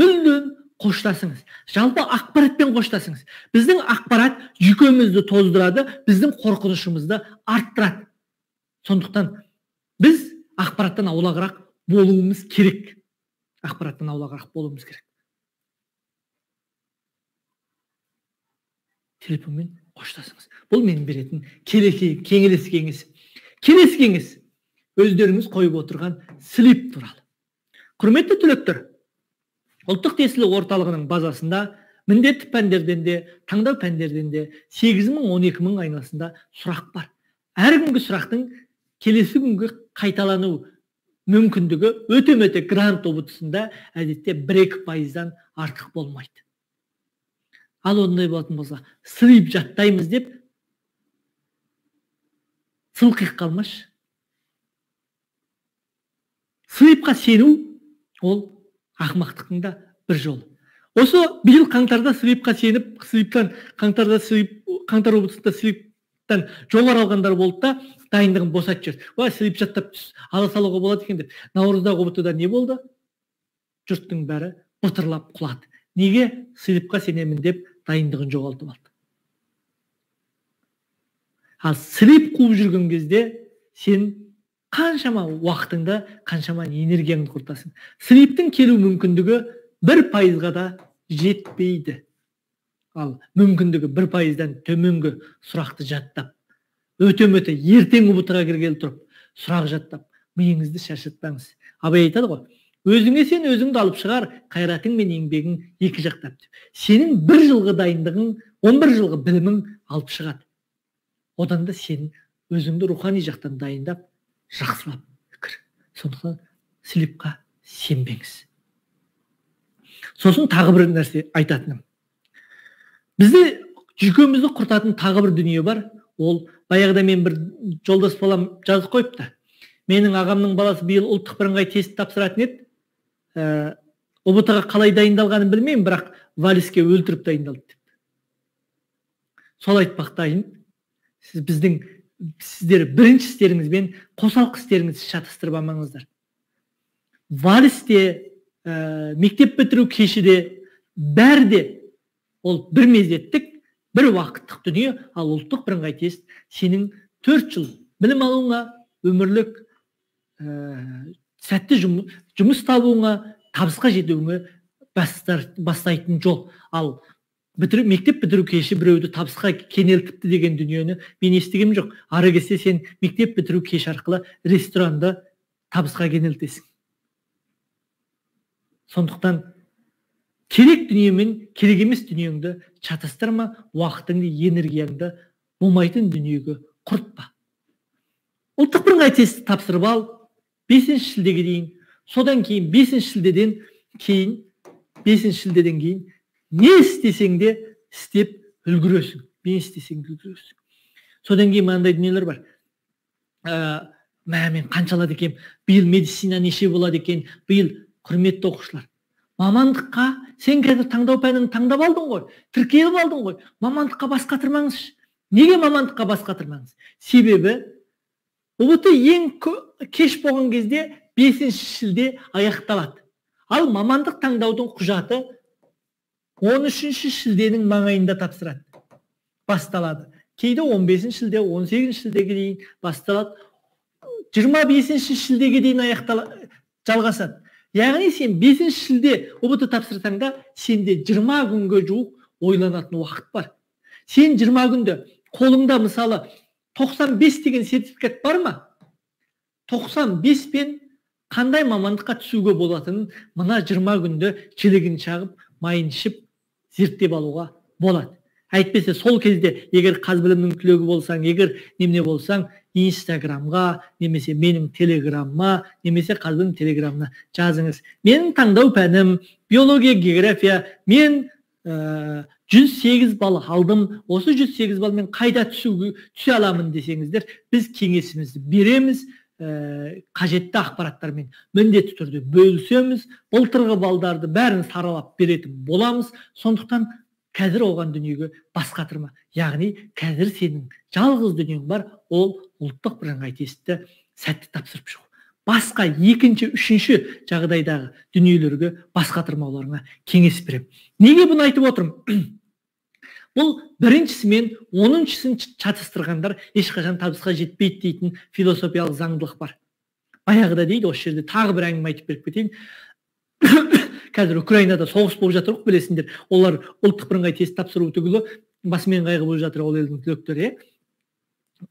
мүлдем қоштасыңыз. Жалпы ақпаратпен қоштасыңыз. Біздің ақпарат жүйкемізді тоздырады, біздің қорқынышымызды арттырады. Сондықтан біз ақпараттан аулағырақ болуымыз керек. Ақпараттан аулағырақ болуымыз керек. Телефонмен қоштасыңыз. Бұл менің беретін келесі кеңес. Келесі кеңес өздеріңіз қойып отырған слип туралы. Құрметті түлектер, ұлттық тестілеу орталығының базасында міндетті пәндерден де, таңдау пәндерден де 8 мың, 12 мың айналасында сұрақ бар. Әр күнгі сұрақтың келесі күнгі қайталану мүмкіндігі өте-мөте грант ҰБТ-сында әдетте 1-2%-дан артық болмайды. Ал ондай болатын болса, слип жаттаймыз деп сылқиық қалмашы. Слипқа сену ол ақымақтықтың да бір жолы. Осы биыл қаңтарда слипқа сеніп, слиптан қаңтарда слип, қаңтар ҰБТ-сында слиптан жоғары алғандар болды да, дайындығын босатып жіберді. Ой, слип жаттап түс, ала салуға болады екен деп. Наурыздағы ҰБТ-да не болды? Жұрттың бәрі бытырлап құлады. Неге? Слипқа сенемін деп дайындығын жоғалтып алды. Ал слип қуып жүрген кезде сен қаншама уақытыңды, қаншама энергияңды құртасың. Слиптің келу мүмкіндігі 1%-ға да жетпейді. Ал мүмкіндігі 1%-дан төменгі сұрақты жаттап, өте-мөте ертең ҰБТ-ға кіргелі тұрып, сұрақ жаттап, миыңызды шаршатпаңыз. Абай айтады ғой, өзіңе сен өзіңді алып шығар, қайратың мен еңбегің екі жақтап деп. Сенің бір жылғы дайындығың, 11 жылғы білімің алып шығады. Одан да сен өзіңді рухани жақтан дайындап, жақсылап кір. Сондықтан слипқа сенбеңіз. Сосын тағы бір нәрсе айтатыным. Бізде жүйкемізді құртатын тағы бір дүние бар. Ол баяғыда мен бір жолдас балам жазып қойыпты. Менің ағамның баласы биыл ұлттық бірыңғай тест тапсыратын еді. ҰБТ-ға қалай дайындалғанын білмеймін, бірақ вальске өлтіріп дайындалды деп. Сол айтпақтайын, сіз біздің сіздер бірінші істеріңізбен қосалқы істеріңізді шатастырып алмаңыздар. Вальсте, мектеп бітіру кеші де, бәрі де ол бір мезеттік, бір уақыттық дүние, ал ұлттық бірыңғай тест сенің 4 жыл білім алуыңа, өмірлік сәтті жұмыс табуыңа, табысқа жетуіңе бастайтын жол. Ал мектеп бітіру кеші біреуді табысқа кенелтіпті деген дүниені мен естігем жоқ. Ары кетсе сен мектеп бітіру кеші арқылы ресторанды табысқа кенелтесің. Сондықтан керек дүниемен керек емес дүниеңді шатастырма, уақытыңды, энергияңды болмайтын дүниеге құртпа. Ұлттық бірыңғай тестті тапсырып ал, 5 шілдеге дейін, содан кейін 5 шілдеден кейін, 5 шілдеден кейін не істесең де істеп үлгересің. Не істесең де үлгересің. Содан кейін мынандай дүниелер бар. Мен қанша алады екен, биыл медицина неше болады екен, биыл, құрметті оқушылар, мамандыққа сен қазір таңдау пәнін таңдап алдың ғой, тіркеліп алдың ғой, мамандыққа бас қатырмаңызшы. Неге мамандыққа бас қатырмаңыз? Себебі ҰБТ ең кеш болған кезде 5 шілде аяқталады. Ал мамандық таңдаудың құжаты 13 шілденің маңайында тапсырады, басталады. Кейде 15 шілде, 18 шілдеге дейін басталады. 25 шілдеге дейін аяқталады, жалғасады. Яғни сен 5 шілде ҰБТ тапсырсаң да, сенде 20 күнге жуық ойланатын уақыт бар. Сен 20 күнде қолыңда мысалы 95 деген сертификат бар ма? 95 пен қандай мамандыққа түсуге болатынын мына 20 күнде жілігін шағып, майын ішіп, зерттеп алуға болады. Әйтпесе сол кезде егер Қазбілімнің түлегі болсаң, егер немене болсаң, Инстаграмға, немесе менің Телеграмма, немесе Қазбілім Телеграмына жазыңыз. Менің таңдау пәнім биология, география, мен 108 балл алдым, осы 108 баллмен қайда түсе аламын десеңіздер, біз кеңесімізді береміз, қажетті ақпараттармен міндетті түрде бөлісеміз, былтырғы балдарды бәрін саралап беретін боламыз. Сондықтан қазір оған дүниеге бас қатырма. Яғни қазір сенің жалғыз дүниең бар, ол ұлттық бірыңғай тестті сәтті тапсырып шығу. Басқа екінші, үшінші жағдайдағы дүниелерге бас қатырмауларыңа кеңес беремін. Неге бұны айтып отырмын? Бұл біріншісі мен оныншысын шатастырғандар ешқашан табысқа жетпейді дейтін философиялық заңдылық бар. Баяғыда дейді, осы жерде тағы бір әңгіме айтып беріп кетейін. Қазір Украинада соғыс болып жатыр ғой, білесіңдер. Олар ұлттық бірыңғай тест тапсыру түгілі басымен қайғы болып жатыр ол елдің түлектері.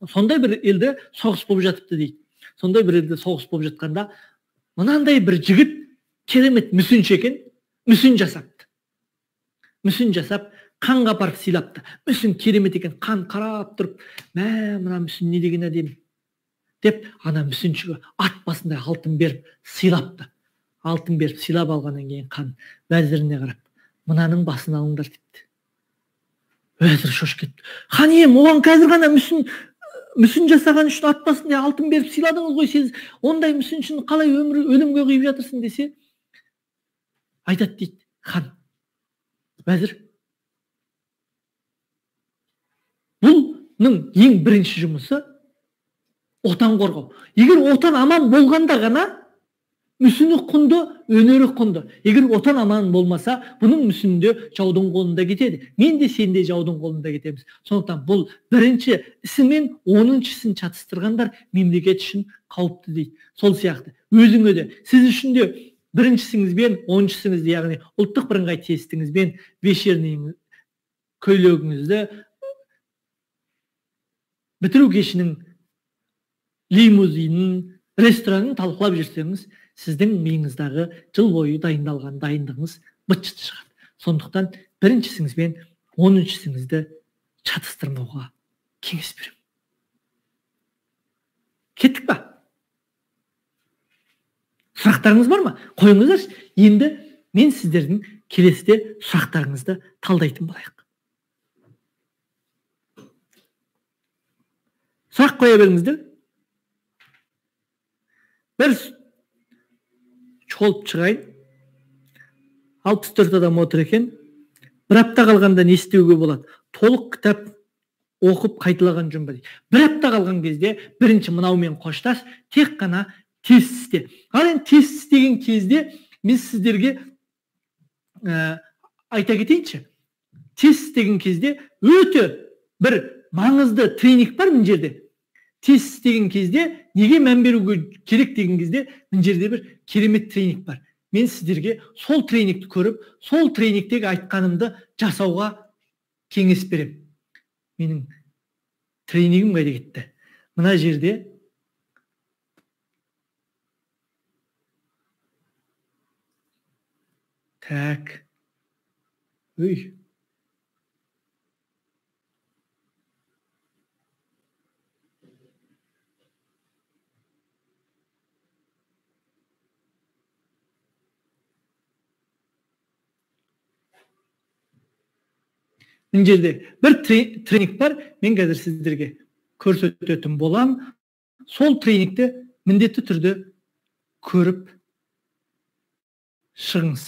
Сондай бір елде соғыс болып жатыпты дейді. Сондай бір елде соғыс болып жатқанда мынандай бір жігіт керемет мүсінші екен, мүсін жасапты. Мүсін жасап қанға апарып сыйлапты. Мүсін керемет екен, қан қарап тұрып, мә, мына мүсін не деген әдемі деп ана мүсіншіге ат басындай алтын беріп сыйлапты. Алтын беріп сыйлап алғаннан кейін қан уәзіріне қарап, мынаның басын алыңдар депті. Уәзір шошып кетті. Хан ием, оған қазір ғана мүсін жасаған үшін ат басындай алтын беріп сыйладыңыз ғой, сіз ондай мүсіншіні қалай өлімге қиып жатырсың десе, айтады дейді хан, уәзір, бұның ең бірінші жұмысы отан қорғау. Егер отан аман болғанда ғана мүсіні құнды, өнері құнды. Егер отан аман болмаса, бұның мүсіні де жаудың қолында кетеді. Мен де сен де жаудың қолында кетеміз. Сондықтан бұл бірінші ісімен оныншысын шатыстырғандар мемлекет үшін қауіпті дейді. Сол сияқты өзіңе де, сіз үшін де біріншісіңізбен оныншысыңызды, яғни ұлттық бірыңғай тестіңізбен вечерний көйлегіңізді, бітіру кешінің лимузинін, ресторанын талқылап жүрсеңіз, сіздің миыңыздағы жыл бойы дайындалған дайындығыңыз быт-шыт шығады. Сондықтан біріншісіңіз бен оныншысыңызды шатыстырмауға кеңес беремін. Кеттік па? Сұрақтарыңыз бар ма? Қойыңыздаршы. Енді мен сіздердің келесіде сұрақтарыңызды талдайтын болайық. Сұрақ қоя беріңіздер. Бір шолып шығайын. 64 адам отыр екен. Бір апта қалғанда не істеуге болады? Толық кітап оқып қайталаған жөн бе дейді. Бір апта қалған кезде бірінші мынаумен қоштас, тек қана тест істе. Ал енді тест істеген кезде мен сіздерге айта кетейінші. Тест істеген кезде өте бір маңызды тренинг бар мына жерде. Тест істеген кезде неге мән беруге керек деген кезде мына жерде бір керемет тренинг бар. Мен сіздерге сол тренингті көріп, сол тренингтегі айтқанымды жасауға кеңес беремін. Менің тренингім қайда кетті? Мына жерде так. Өй. Мына жерде бір тренинг бар, мен қазір сіздерге көрсететін болам. Сол тренингті міндетті түрде көріп шығыңыз.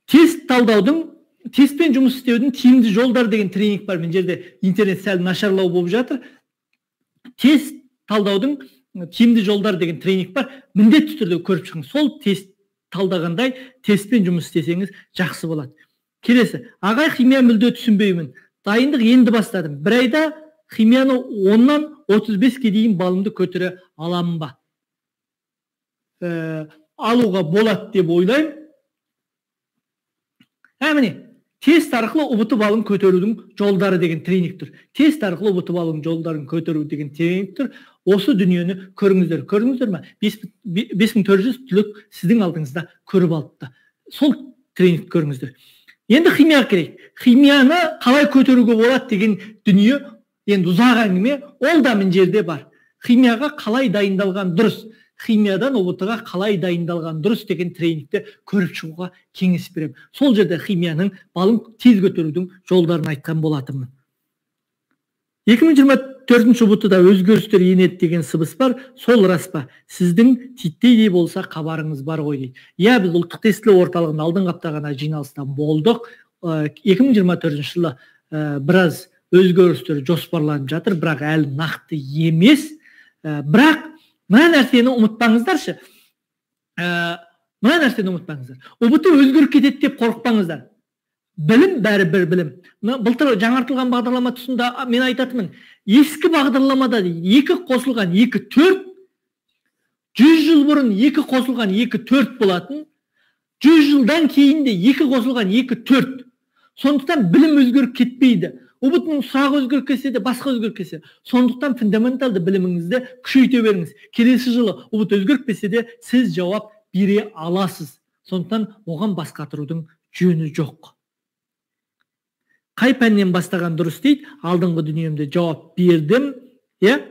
Тест талдаудың, тестпен жұмыс істеудің тиімді жолдары деген тренинг бар. Мына жерде интернет сәл нашарлау болып жатыр. Тест талдаудың тиімді жолдары деген тренинг бар. Міндетті түрде көріп шығыңыз. Сол тест талдағандай тестпен жұмыс істесеңіз жақсы болады. Келесі. Ағай, химия мүлде түсінбеймін. Дайындық енді бастадым. Бір айда химияны 10-нан 35-ке дейін балымды көтере аламын ба? Алуға болады деп ойлаймын. Міне, тест арқылы ҰБТ балын көтерудің жолдары деген тренинг тұр. Тест арқылы ҰБТ балының жолдарын көтеру деген тренинг тұр. Осы дүниені көріңіздер. Көрдіңіздер ме? 5400 түлек сіздің алдыңызда көріп алыпты. Сол тренингті көріңіздер. Енді химияға келейік. Химияны қалай көтеруге болады деген дүние енді ұзақ әңгіме, ол да мына жерде бар. Химияға қалай дайындалған дұрыс, химиядан ҰБТ-ға қалай дайындалған дұрыс деген тренингті көріп шығуға кеңес беремін. Сол жерде химияның балын тез көтерудің жолдарын айтқан болатынмын. 2024 ҰБТ-да өзгерістер енеді деген сыбыс бар, сол рас па? Сіздің титтейдей болса хабарыңыз бар ғой дейді. Иә, біз ұлттық тестілеу орталығының алдыңғы апта ғана жиналыста болдық. 2024 жылы біраз өзгерістер жоспарланып жатыр, бірақ әлі нақты емес. Бірақ мына нәрсені ұмытпаңыздаршы. Мына нәрсені ұмытпаңыздар. ҰБТ өзгеріп кетеді деп қорықпаңыздар. Білім бәрі бір білім. Былтыр жаңартылған бағдарлама тұсында мен айтатынмын. Ескі бағдарламада 2 қосылған 2 4, 100 жыл бұрын 2 қосылған 2 4 болатын, 100 жылдан кейін де 2 қосылған 2 4. Сондықтан білім өзгеріп кетпейді. ҰБТ-ның сұрағы өзгеріп кетсе де, басқа өзгеріп кетсе. Сондықтан фундаменталды біліміңізді күшейте беріңіз. Келесі жылы ҰБТ өзгеріп кетсе де, сіз жауап бере аласыз. Сондықтан оған бас қатырудың жөні жоқ. Қай пәннен бастаған дұрыс дейді? Алдыңғы дүниемде жауап бердім. Иә?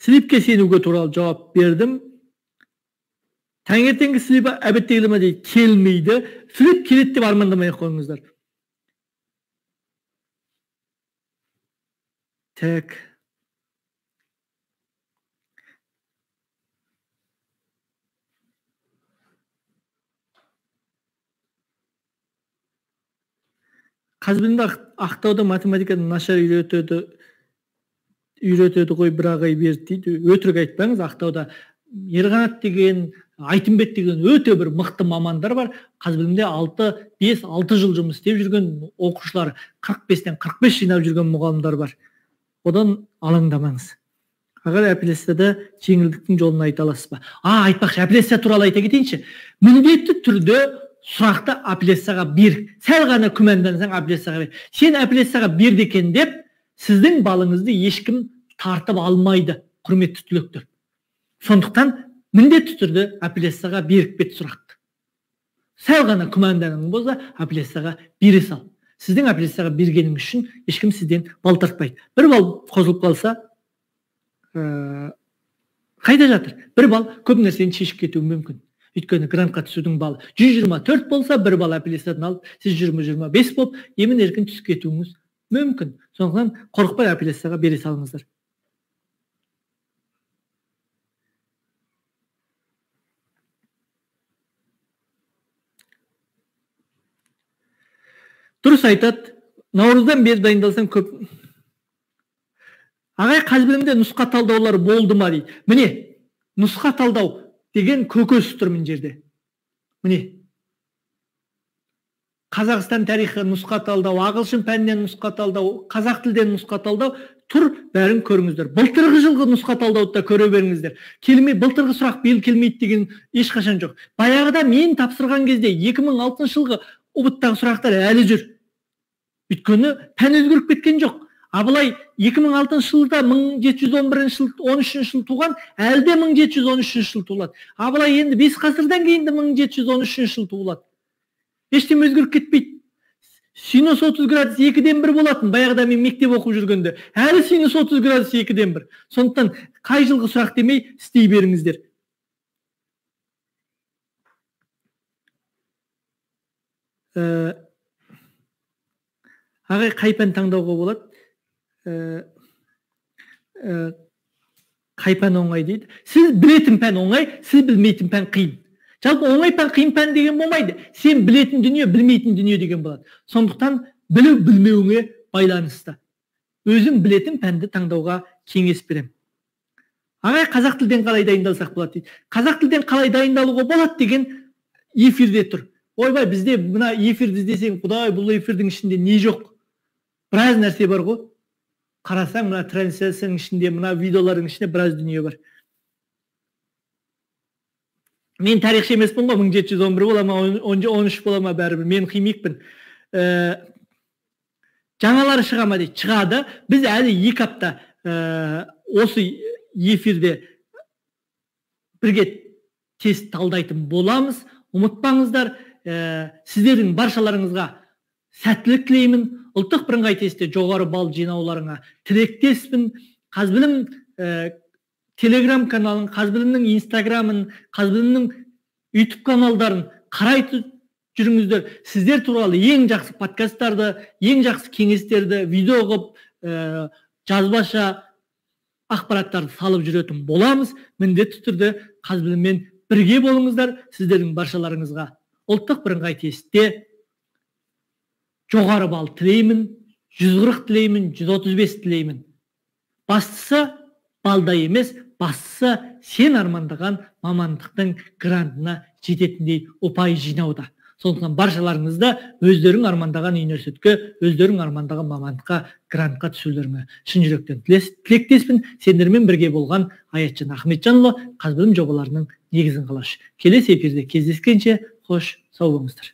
Слипке сенуге туралы жауап бердім. Таңертеңгі слип әбеттегілі ме дейді? Келмейді. Слип келеді деп армандамай ақ қойыңыздар. Так. Қазбілімді Ақтауда математиканы нашар үйретеді ғой, бір ағай берді дейді. Өтірік айтпаңыз, Ақтауда Ерқанат деген, Айтымбет деген өте бір мықты мамандар бар. Қазбілімде 5-6 жыл жұмыс істеп жүрген оқушылар, 45-тен 45 жинап жүрген мұғалімдер бар. Одан алаңдамаңыз. Ағай, апелляцияда жеңілдіктің жолын айта аласыз ба? Айтпақшы, апелляция туралы айта кетейінші. Міндетті түрде сұрақты апелляцияға бер. Сәл ғана күмәндансаң апелляцияға бер. Сен апелляцияға берді екен деп сіздің балыңызды ешкім тартып алмайды, құрметті түлектер. Сондықтан міндетті түрде апелляцияға беріп бет сұрақты. Сәл ғана күмәнданың болса, апелляцияға бере сал. Сіздің апелляцияға бергеніңіз үшін ешкім сізден бал тартпайды. Бір бал қосылып қалса, қайда жатыр? Бір бал көп нәрсені шешіп кетуі мүмкін. Өйткені грантқа түсудің балы 124 болса, бір бал апелляциядан алып, сіз 20-25 болып, емін еркін түсіп кетуіңіз мүмкін. Сондықтан қорықпай апелляцияға бере салыңыздар. Дұрыс айтады, наурыздан бері дайындалсам көп. Ағай, қазбілімде нұсқа талдаулар болды ма дейді. Міне, нұсқа талдау деген көкөс тұр мына жерде. Міне. Қазақстан тарихы нұсқа талдау, ағылшын пәнінен нұсқа талдау, қазақ тілден нұсқа талдау тұр, бәрін көріңіздер. Былтырғы жылғы нұсқа талдауды да көре беріңіздер. Келмей, былтырғы сұрақ биыл келмейді деген ешқашан жоқ. Баяғыда мен тапсырған кезде 2006 жылғы ҰБТ-тағы сұрақтар әлі жүр. Өйткені пән өзгеріп кеткен жоқ. Абылай 2006 жылда 1711 жыл 13 жыл туған, әлі де 1713 жыл туылады. Абылай енді 5 ғасырдан кейін де 1713 жыл туылады. Ештеңе өзгеріп кетпейді. Синус 30 градус 2-ден 1 болатын, баяғыда мен мектеп оқып жүргенде. Әлі синус 30 градус 2-ден 1. Сондықтан қай жылғы сұрақ демей істей беріңіздер. Ағай, қай пән таңдауға болады? Қай пән оңай дейді. Сіз білетін пән оңай, сіз білмейтін пән қиын. Жалпы оңай пән, қиын пән деген болмайды. Сен білетін дүние, білмейтін дүние деген болады. Сондықтан білу білмеуіңе байланысты. Өзің білетін пәнді таңдауға кеңес беремін. Ағай, қазақ тілден қалай дайындалсақ болады дейді. Қазақ тілден қалай дайындалуға болады деген Эфирде тұр. Ойбай, бізде мына эфирді іздесең, құдай, бұл эфирдің ішінде не жоқ? Біраз нәрсе бар ғой. Қарасаң, мына трансляцияның ішінде, мына видеолардың ішінде біраз дүние бар. Мен тарихшы емеспін ғой, 1711 бола ма, 13 бола ма, бәрібір. Мен химикпін. Жаңалары шыға ма дейді? Шығады. Біз әлі 2 апта осы эфирде бірге тест талдайтын боламыз. Ұмытпаңыздар, сіздердің баршаларыңызға сәттілік тілеймін. Ұлттық бірыңғай тестте жоғары балл жинауларыңа тілектеспін. Қазбілім Телеграм каналын, Қазбілімнің Инстаграмын, Қазбілімнің YouTube каналдарын қарай жүріңіздер. Сіздер туралы ең жақсы подкасттарды, ең жақсы кеңестерді видео қылып, жазбаша ақпараттарды салып жүретін боламыз. Міндетті түрде Қазбіліммен бірге болыңыздар. Сіздердің баршаларыңызға ұлттық бірыңғай тестте жоғары балл тілеймін, 140 тілеймін, 135 тілеймін. Бастысы балда емес, бастысы сен армандаған мамандықтың грантына жететіндей ұпай жинауда. Сондықтан баршаларыңызды өздерің армандаған университетке, өздерің армандаған мамандыққа, грантқа түсулеріңе шын жүректен тілектеспін. Сендермен бірге болған Аятжан Ахметжанұлы, Қазбілім жобаларының негізін қалаушы. Келесі эфирде кездескенше, қош, сау болыңыздар.